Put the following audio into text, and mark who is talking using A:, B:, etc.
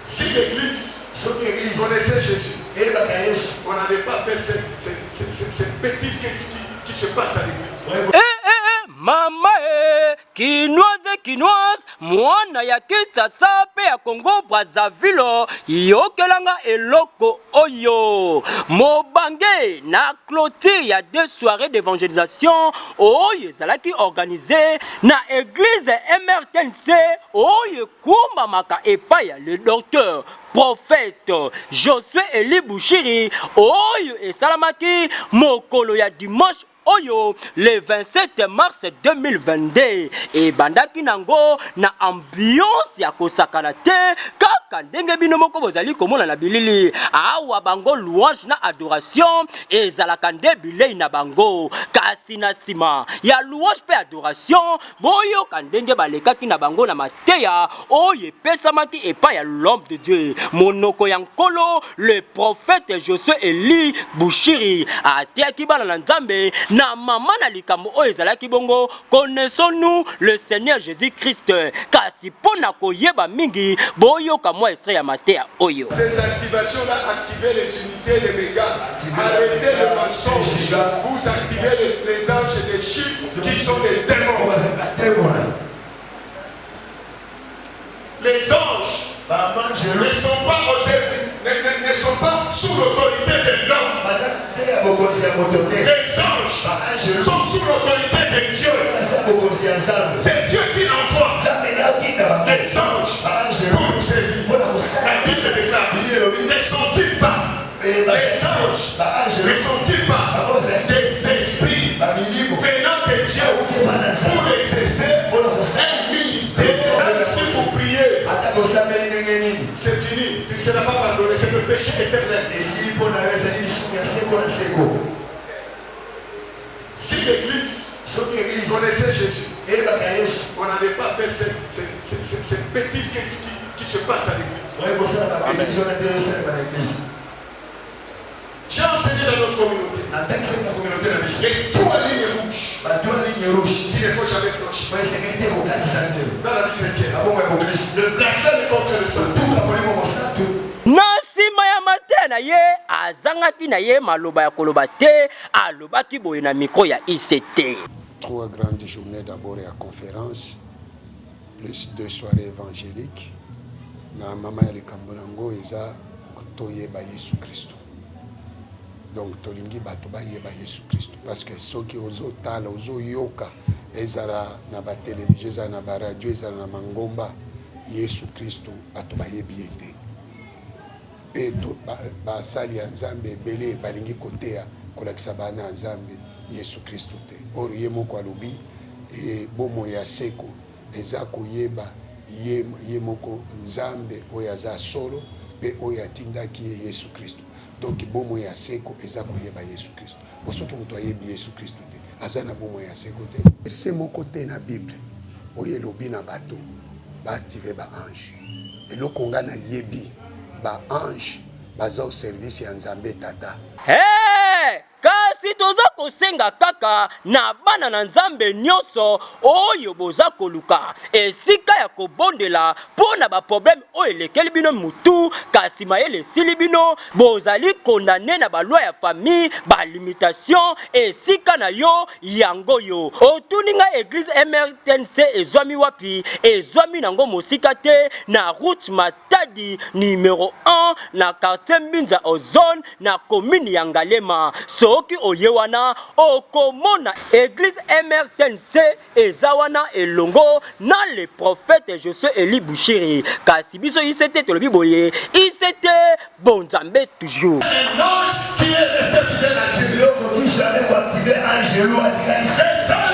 A: Si l'église
B: Soki église
A: connaissait Jésus,
B: eyebaka Yesu,
A: on n'allait pas faire cette bêtise qui se passe à l'église.
C: Eh, eh, eh, mama e kinoise kinoise mwana ya Kinshasa mpe ya Congo Brazzaville, yokelanga eloko oyo mobange na clôture ya deux soirées d'évangélisation oyo ezalaki organisé na église MRTNC oyo ekumbamaka epai ya le docteur prophète Josué Eli Bushiri, oyo esalamaki mokolo ya dimanche oyo le 27 mars 2022. Ebandaki nango na ambiance ya kosakana te, kaka ndenge bino moko bozali komona na bilili awa. Bango louange na adoration ezalaka nde bilei na bango. Kasi na nsima ya louange mpe adoration, boyoka ndenge balekaki na bango na mateya oyo epesamaki epai ya l'homme de Dieu, monoko ya Nkolo, le prophète Josué Eli Bushiri. Ateyaki bana na Nzambe na mama na likambo oyo ezalaki bongo "Connaissons-nous le Seigneur Jésus Christ?" Kasi mpo na koyeba mingi, boyoka mwa extrait ya mateya oyo.
A: Ces activations-là activaient les unités, les mégas. Arrêtez le mensonge. Vous activez les anges déchus qui sont des démons.
B: Bazali batemona.
A: Les anges
B: Baanjelu
A: ne sont pas au service, ne sont pas sous l'autorité de l'homme.
B: Baza se ya bokonzi ya moto te.
A: Les anges
B: Baanjelu
A: sont sous l'autorité de Dieu.
B: na se ya bokonzi ya Nzambe.
A: C'est Dieu qui envoie
B: Nzambe nde atinda bango
A: les anges
B: Baanjelu
A: pour nous servir.
B: mpona kosala.
A: La Bible déclare:
B: Biblia elobi:
A: ne sont-ils pas les anges,
B: Baanjelu
A: ne sont-ils pas
B: bango bazali
A: des esprits
B: bamilimo
A: venant de Dieu pour exercer un ministère? Même si vous priez,
B: ata bosambeli ndenge nini,
A: c'est fini. Tu ne seras pas pardonné. C'est le péché éternel.
B: Esili mpo na yo, ezali lisumu ya seko na seko.
A: Si l'église
B: Soki église
A: connaissait Jésus,
B: eyebaka Yesu,
A: on n'allait pas faire cette bêtise qui se passe à l'église.
B: Oye kosala babêtises wana te osalema na église.
A: J'ai enseigné dans notre communauté
B: Natangisaki na communauté na biso
A: les trois lignes rouges
B: ba trois lignes rouges
A: qu'il ne faut jamais franchir
B: oyo esengeli te kokatisa ndelo
A: dans la vie chrétienne.
B: Na bomoi ya bokristo.
A: Le blasphème contre le sang.
B: Kotuka Molimo Mosantu.
C: Na nsima ya mateya na ye, azangaki na ye maloba ya koloba te. Alobaki boye na micro ya ICT.
D: Trois grandes journées d'abord ya conférence, plus deux soirées évangéliques. Na mama ya likambo nango eza toyeba Yesu Kristo. Donc tolingi bato bayeba Yesu Kristo, parce que soki ozotala, ozoyoka, ezala na batelevizio, ezala na baradio, ezala na mangomba, Yesu Kristo bato bayebi ye te. Mpe basali ya Nzambe ebele balingi koteya, kolakisa bana ya Nzambe Yesu Kristo te. Or ye moko alobi bomoi ya seko eza koyeba ye, ye moko Nzambe oyo aza solo, mpe oyo atindaki ye, Yesu Kristo. Donc bomoi ya seko eza koyeba Yesu Kristo. Bo soki moto ayebi Yesu Kristo te, aza na bomoi ya seko te. Verset moko te na Bible oyo elobi na bato baactiver baange. Eloko nga nayebi, baange baza au service ya Nzambe Tata.
C: Hey! Kasi toza kosenga kaka na bana na Nzambe nyonso oyo boza koluka esika ya kobondela mpo na baproblème oyo elekeli bino mutu, kasi mayele esili bino, bozali condamné na balois ya famille, balimitation, esika na yo yango oyo. Otuni ngai église MRTNC ezwami wapi? Ezwami nango mosika te, na route Matadi numéro 1, na quartier Mbinza Ozone, na commune ya Ngaliema. Soki oye wana, okomona église MRTNC eza wana elongo na le prophète Josué Eli Bushiri. Kasi biso ICT tolobi boye: ICT, bonzambe toujours.
A: Un ange qui est resté fidèle à Dieu.
B: Yo okoki jamais koactiver angelo atikali.
A: Les anges